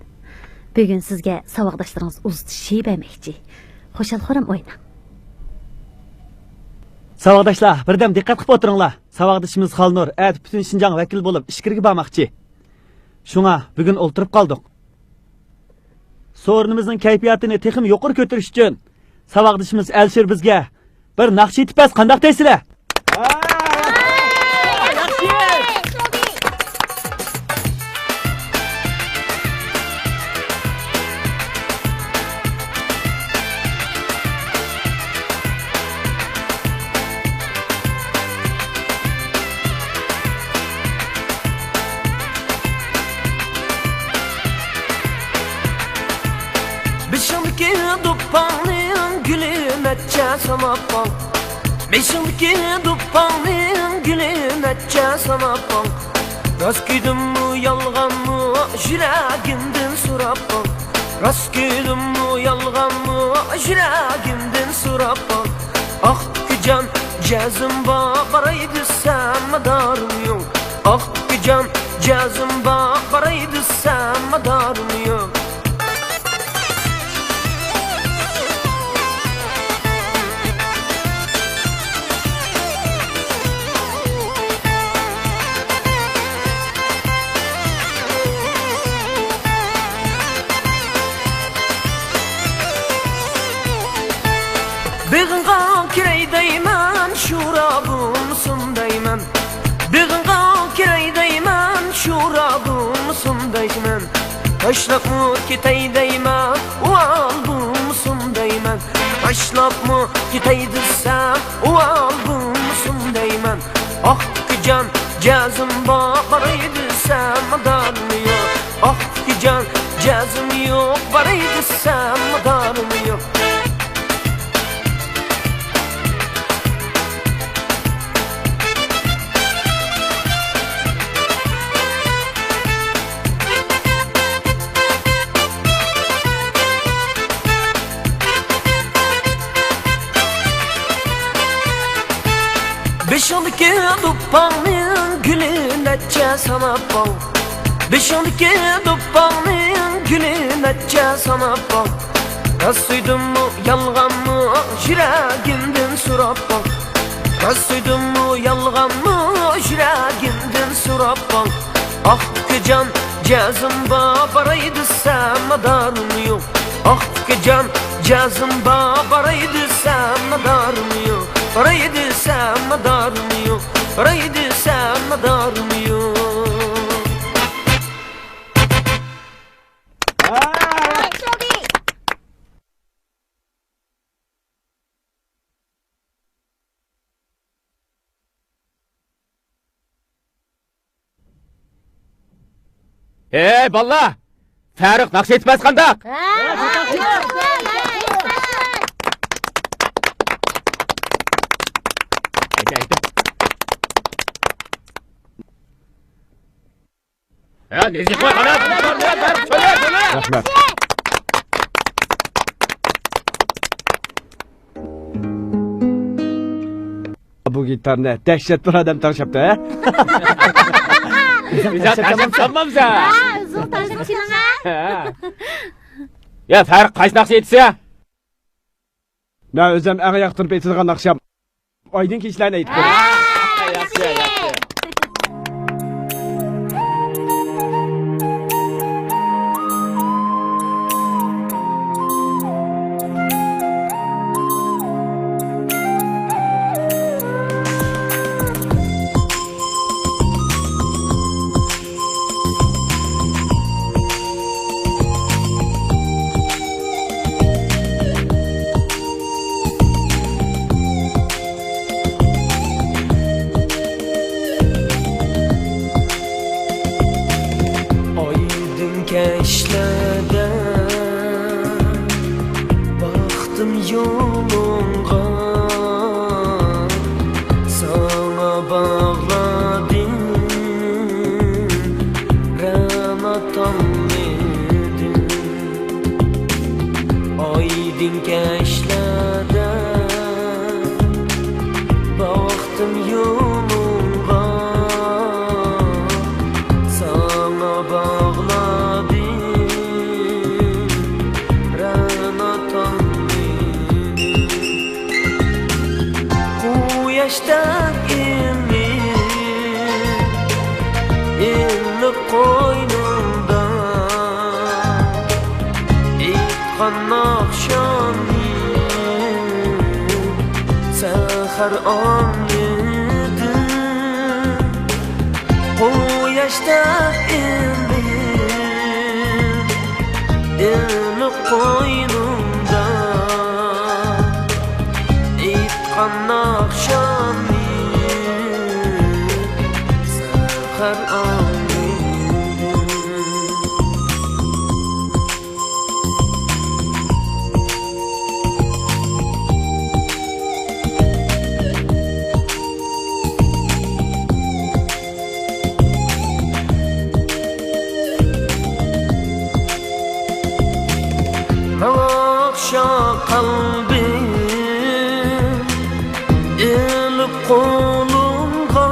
بۈگۈن سىزگە ساۋاقداشلىرىڭىز ئۇزىتىش شېيى بەرمەكچى. خۇشال-خۇرام ئويناڭ. ساۋاقداشلار، بىردەم دىققەت قىلىپ ئولتۇرۇڭلار. ساۋاقدىشىمىز خالنۇر ئەتە پۈتۈن شىنجاڭ ۋەكىلى بولۇپ ئىچكىرىگە بارماقچى. شۇڭا بۈگۈن ئولتۇرۇپ قالدۇق. سورۇنىمىزنىڭ كەيپىياتىنى تېخىمۇ يۇقىرى كۆتۈرۈش ئۈچۈن ساۋاقدىشىمىز ئەلىشىر بىزگە بىر ناخشا ئېيتىپ بەرسە قانداق دەيسىلەر؟ بېشىڭدىكى دوپپاڭنىڭ گۈلى نەچچە ساۋابىڭ. بېشىڭدىكى دوپپاڭنىڭ گۈلى نەچچە ساۋابىڭ. راست كۆردۈممۇ، يالغانمۇ، يۈرەگىمدىن سوراپتىڭ. راست كۆردۈممۇ، يالغانمۇ، يۈرەگىمدىن سوراپتىڭ. ئاق ئۇكىجان، جەزم بار، باراي دېسەم، مادارىم يوق. ئاق ئۇكىجان، جەزم بار، باراي دېسەم، مادارىم يوق. بېغىڭغا كىرەي دەيمەن، شورا بولمىسۇن دەيمەن. بېغىڭغا كىرەي دەيمەن، شورا بولمىسۇن دەيمەن. تاشلاپمۇ كېتەي دەيمەن، ئۇۋال بولمىسۇن دەيمەن. تاشلاپمۇ كېتەي دېسەم، ئۇۋال بولمىسۇن دەيمەن. ئاھ، ئۇكىجان، جەزم بار، باراي دېسەم، مادارىم يوق. ئاھ، ئۇكىجان، جەزم يوق، باراي دېسەم، مادارىم يوق. باغنىڭ گۈلى نەچچە ساناپ باغ، بېشىڭدىكى دوپپاڭنىڭ گۈلى نەچچە ساناپ باغ. راست سۆيدۈممۇ، يالغانمۇ، يۈرەگىمدىن سوراپ باغ. راست سۆيدۈممۇ، يالغانمۇ، يۈرەگىمدىن سوراپ باغ. ئاق ئۇكىجان، جەزم بار، باراي دېسەم، مادارىم يوق. ئاق ئۇكىجان، جەزم بار، باراي دېسەم، مادارىم يوق. باراي دېسەم، مادارىم يوق. باراي دېسەم، مادارىم يوق. ھەي، بالىلار! فەرۇق ناخشا ئېيتىپ بەرسە قانداق؟ ھە، نېزىكوي، قانا، قانا، قانا، قانا، قانا. رەھمەت. بۇ گىتارنى دەھشەت بىر ئادەم تەڭشەپتۇ، ھە؟ بىزگە تەڭشەپ سالمامسەن؟ ھە، ئۆزۈڭ تەڭشەپ كېلىڭە. ھە. يا، فەرۇق قايسى ناخشا ئېيتسا؟ مەن ئۆزۈم ئەڭ ياقتۇرۇپ ئېيتىدىغان ناخشام ئايدىڭ كېچىلەرنى ئېيتىپ بېرىمەن. ياخشى، ياخشى. ئايدىڭ كەچلەردە باقتىم يولۇڭغا، ساڭا باغلادىم رەنا تاللىدىم. ئايدىڭ كەچلەردە باقتىم يولۇڭغا، ساڭا باغلادىم رەنا تاللىدىم. قۇياشتەك ئىللىق، ئىللىق قوينۇڭدا، ئېيتقان ناخشامنى سەھەر ئاڭلىدىم. قۇياشتەك ئىللىق، ئىللىق قوينۇمدا، ئېيتقان ناخشامنى سەھەر ئاڭلىدىم. ماڭا ئوخشاپ قەلبىم ئېلىپ قولۇڭغا،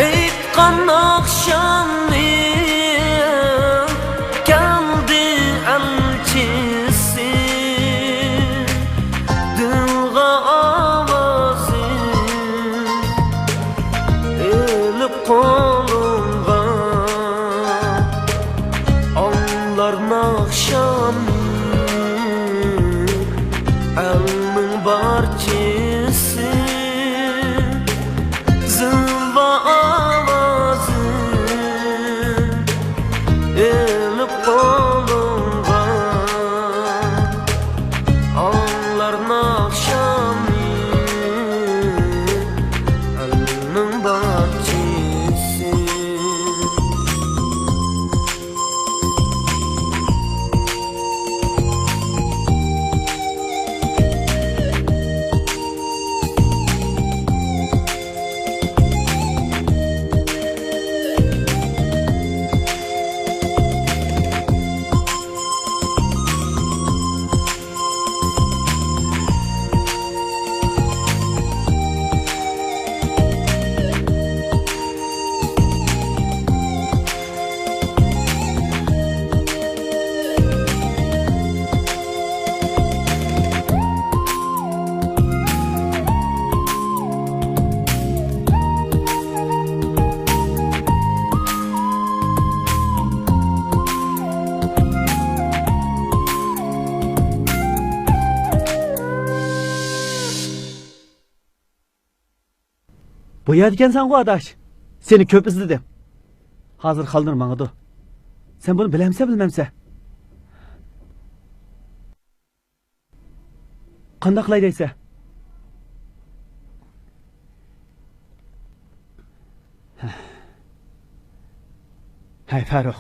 ئېيتقان ناخشامنى كەلدى ئەلچىسى، دىلغا ئاۋازى ئېلىپ قولۇڭغا، ئاڭلار ناخشامنى ئەلنىڭ بارچىسى، زىلۋا ئاۋازى ئېلىپ قولۇڭغا، ئاڭلار ناخشامنى ئەلنىڭ بارچىسى. بۇ يەردىكەنسەنغۇ، ئاداش؟ سېنى كۆپ ئىزدىدىم. ھازىر خالنۇر ماڭىدۇ. سەن بۇنى بىلەمسەن، بىلمەمسەن؟ قانداق قىلاي دەيسە؟ ھەي، فەرۇق،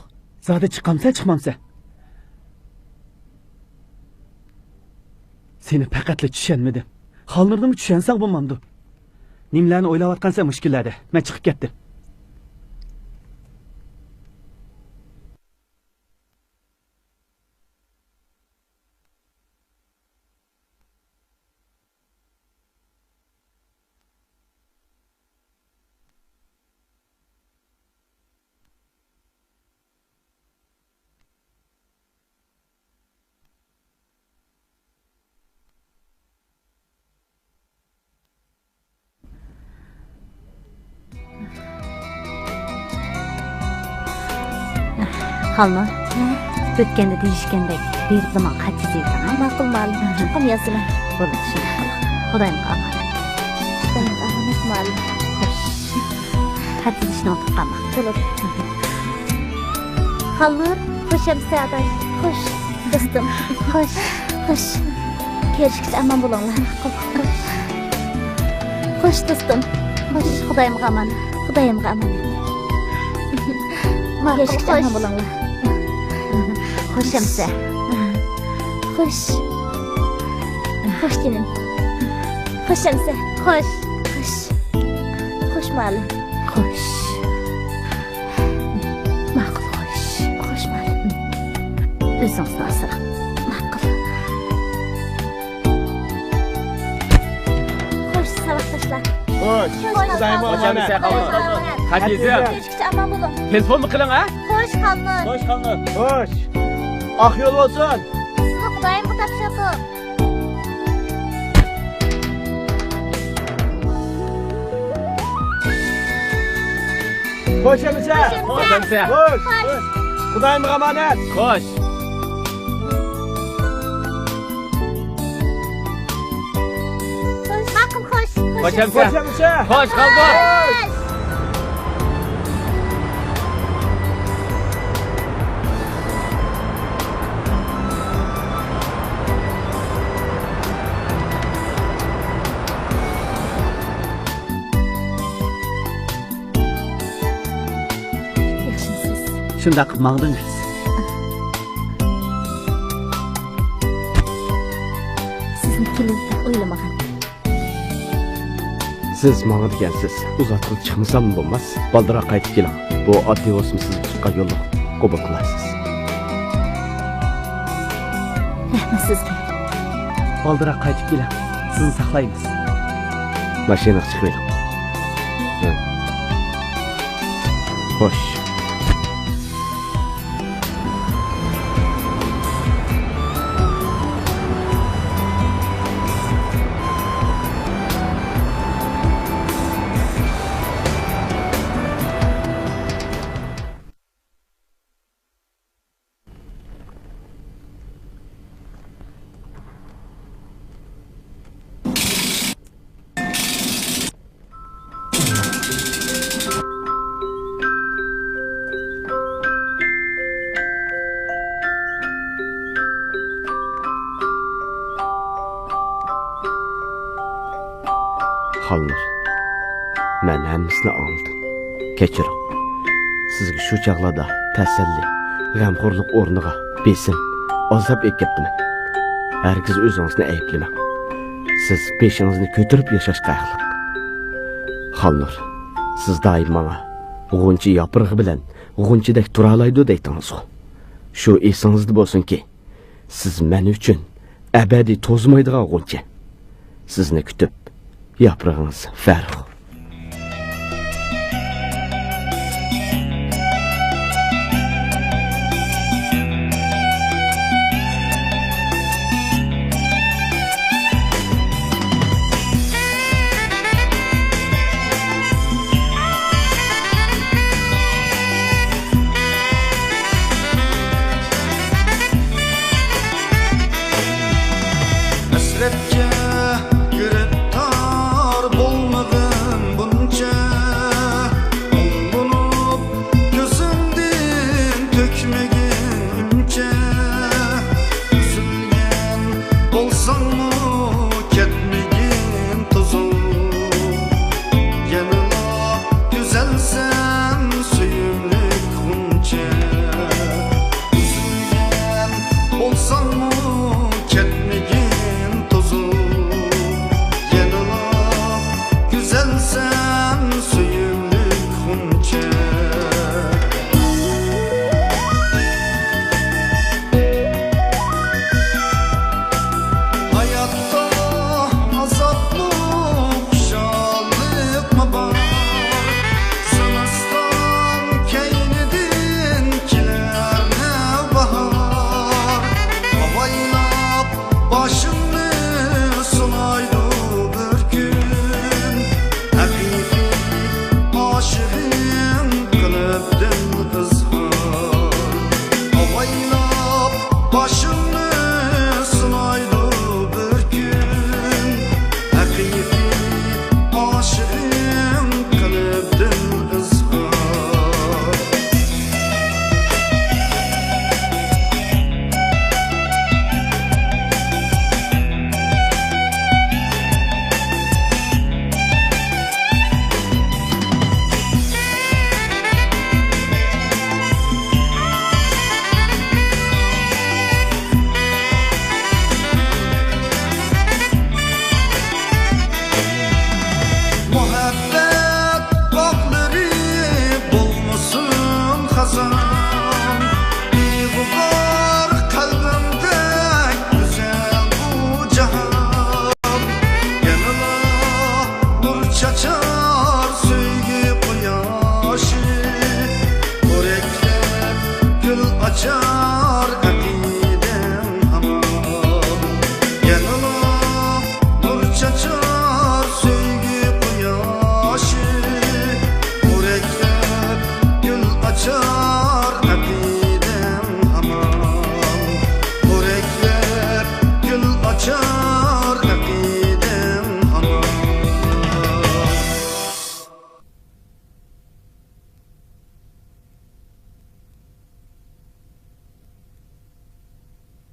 زادى چىقامسەن، چىقمامسەن؟ سېنى پەقەتلا چۈشەنمىدىم. خالنۇرنىمۇ چۈشەنسەڭ بولمامدۇ؟ نېمىلەرنى ئويلاۋاتقانسەن مۇشۇ كۈنلەردە؟ مەن چىقىپ كەتتىم. خالنۇر، ئۆتكەندە دېيىشكەندەك، بېرىپلا ماڭا خەت يېزىۋېتىڭ، ھە؟ ماقۇل، مۇئەللىم. چوقۇم يازىمەن. بولىدۇ، شۇنداق قىلىڭ. خۇدايىمغا ئامانەت. خۇدايىمغا ئامانەت، مۇئەللىم. خوش. خەت يېزىشنى ئۇنتۇپ قالماڭ. بولىدۇ. خالنۇر، خوش ئەمىسە ئاداش. خوش، دوستۇم. خوش. خوش. كۆرۈشكىچە ئامان بولۇڭلار. خوش، دوستۇم. خوش، خۇدايىمغا ئامان. خۇدايىمغا ئامان. ماقۇل، كۆرۈشكىچە ئامان بولۇڭلار. خوش ئەمىسە. خوش. خوش جېنىم. خوش ئەمىسە. خوش. خوش. خوش مۇئەللىم. خوش. ماقۇل، خوش. خوش مۇئەللىم. ئۆزىڭىزنى ئاسراڭ. ماقۇل. خوش، ساۋاقداشلار. خوش. خوش، خۇدايىم خوش، ئامان. خەت يېزىڭ. كۆرۈشكىچە ئامان بولۇڭ. تېلېفونمۇ قىلىڭ، ھە؟ خوش، خالنۇر. خوش، خالنۇر. خوش. ئاق يول بولسۇن. سىزنى خۇدايىمغا تاپشۇردۇق. خوش ئەمىسە. خوش ئەمىسە. خوش. خۇدايىمغا ئامانەت. خوش. ماقۇل، خوش. خوش ئەمىسە. خوش ئەمىسە. خوش قالدۇق. خوش. ياخشىمۇسىز؟ شۇنداق ماڭدىڭىز. سىزنى كېلىدۇ دەپ ئويلىمىغان. سىز ماڭىدىكەنسىز. ئۇزاتقىلى چىقمىساممۇ بولماس. بالدۇرراق قايتىپ كېلىڭ. بۇ ئاددىي بولسىمۇ سىز تۇتقان يوللۇق. قوبۇل قىلارسىز. رەھمەت سىزگە. بالدۇرراق قايتىپ كېلىڭ. سىزنى ساقلايمىز. ماشىنىغا چىقىۋېلىڭ. ھە. خوش. خالنۇر، مەن ھەممىسىنى ئاڭلىدىم. كەچۈرۈڭ. سىزگە شۇ چاغلاردا تەسەللى، غەمخورلۇق ئورنىغا بېسىم، ئازاب ئېلىپ كەپتىمەن. ھەرگىز ئۆزىڭىزنى ئەيىبلىمەڭ. سىز بېشىڭىزنى كۆتۈرۈپ ياشاشقا ھەقلىق. خالنۇر، سىز دائىم ماڭا «غۇنچە ياپرىقى بىلەن غۇنچىدەك تۇرالايدۇ» دەيتتىڭىزغۇ. شۇ ئېسىڭىزدە بولسۇنكى، سىز مەن ئۈچۈن ئەبەدىي توزۇمايدىغان غۇنچە. سىزنى كۈتۈپ، ياپرىقىڭىز فەرۇق.